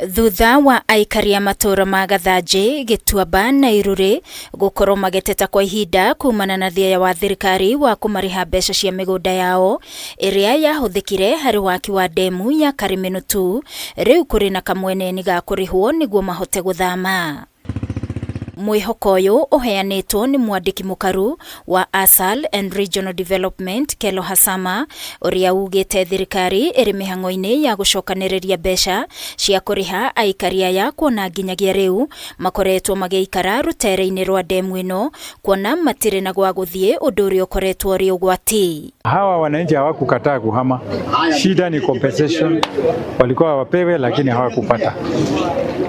Thutha wa aikari a matũũra ma Gathanjĩ, Gĩtuamba na Irurĩ gũkorwo magĩteta kwa ihinda kumana na thieya wa thirikari wa kũmarĩha mbeca cia mĩgũnda yao ĩrĩa yahũthĩkire harĩ waki wa ndemu ya Karĩmĩnũ 2, rĩu kũrĩ na kamweneni ga kũrĩhwo nĩguo mahote gũthama. Mwĩhoko ũyũ ũheanĩtwo nĩ mwandĩki mũkaru wa ASAL and Regional Development Kello Hassama ũrĩa ugĩte thirikari ĩrĩ mĩhang'o-inĩ ya gũcokanĩrĩria mbeca cia kũrĩha aikari aya kuona nginyagia rĩu makoretwo magĩikara rũtere-inĩ rwa ndemu ĩno kuona matirĩ na gwa gũthiĩ ũndũ ũrĩa ũkoretwo ũrĩ ũgwati. Hawa wananchi hawakukataa kuhama, shida ni compensation, walikuwa wapewe lakini hawakupata,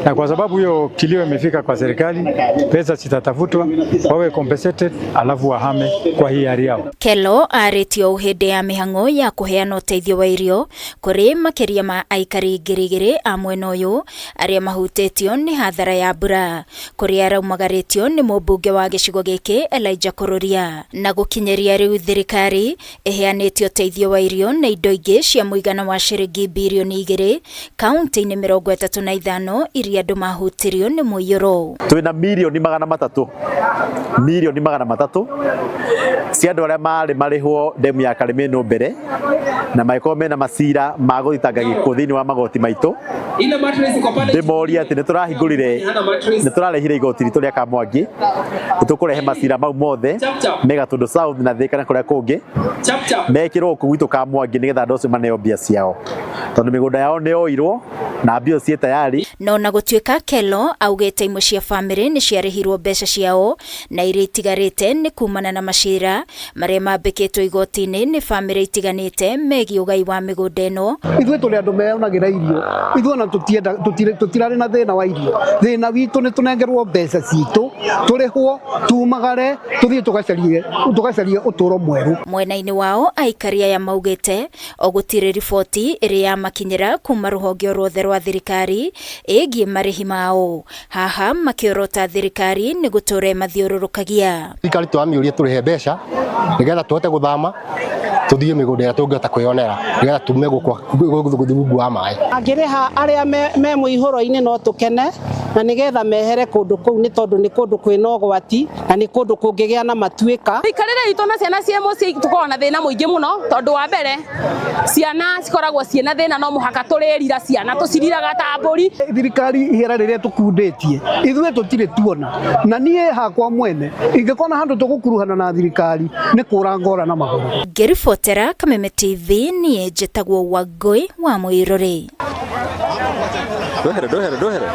na kwa sababu hiyo kilio imefika kwa serikali, pesa zitatafutwa wawe compensated, alafu wahame kwa hiari yao. Kello arĩtio ũũ hĩndĩ ya mĩhang'o ya kũheana ũteithio wa irio kũrĩ makĩria ma aikari 2000 a mwena ũyũ arĩa mahutĩtio nĩ hathara ya mbura kũrĩa araumagarĩtio nĩ mũmbunge wa gĩcigo gĩkĩ Elijah Kururia. Na gũkinyĩria rĩu thirikari ĩheanĩte ũteithio wa irio na indo ingĩ cia mũigana wa ciringi birioni 2 kaunti-inĩ 35 iria andũ mahutirio nĩ mũiyũro. Twĩna 300,000,000, 300,000,000 cia andũ arĩa marĩ marĩhwo ndemu ya Karĩmĩnũ mbere na magĩkorwo mena macira ma gũthitanga gĩkuũ thĩinĩ wa magoti maitũ. Ndĩmorie atĩ nĩtũrahingũrire, nĩtũrarehire igoti ritũ rĩa Kamwangi, nĩtũkũrehe macira mau mothe me Gatũndũ South na Thĩka na kũrĩa kũngĩ mekĩrwo gũkũ gwitũ Kamwangi nĩgetha andũ acio maneo mbia ciao tondũ mĩgũnda yao nĩ yoirwo na mbia ciĩ tayari. No na gũtuĩka Kello augĩte imwe cia bamĩrĩ nĩ ciarĩhirwo mbeca ciao na iria itigarĩte nĩ kumana na macira marĩa mambĩkĩtwo igoti-inĩ nĩ bamĩrĩ itiganĩte megiĩ ũgai wa mĩgũnda ĩno. Ithuĩ tũrĩ andũ meyonagĩra irio, ithuĩ ona tũtienda, tũtirarĩ na thĩna wa irio. Thĩna witũ nĩ tũnengerwo mbeca citũ, tũrĩhwo, tumagare, tũthiĩ tũgacarie ũtũũro mwerũ. Mwena-inĩ wao aikari aya maugĩte o gũtirĩ riboti ĩrĩ yamakinyĩra kuma rũhonge o ruothe rwa thirikari ĩgiĩ marĩhi mao. Haha makĩorota thirikari nĩ gũtũra ĩmathiũrũrũkagia. Thirikari tũramĩũria tũrĩhe mbeca nĩgetha tũhote gũthama tũthiĩ mĩgũnda ĩrĩa tũngĩhota kwĩyonera nĩgetha tume gũkũ rungu wa maĩ. Angĩrĩha arĩa me mũihũro-inĩ no tũkene na nĩgetha mehere kũndũ kũu nĩ tondũ nĩ kũndũ kwĩna ũgwati na nĩ kũndũ kũngĩgĩa na matuĩka. Mĩikarĩre itũ na ciana ciĩ mũciĩ tũkoragwo na thĩna mũingĩ mũno tondũ wa mbere ciana cikoragwo ciĩna thĩna no mũhaka tũrĩrira ciana tũciriraga ta mbũri. Thirikari ihera rĩrĩa tũkundĩtie ithuĩ tũtirĩ tuona, na niĩ hakwa mwene ingĩkona handũ tũgũkuruhana na thirikari nĩ kũra ngora na magũrũ. Ngĩribotera Kameme TV niĩ njĩtagwo Wangũi wa Mũirũrĩ. Ndwehere, ndwehere, ndwehere.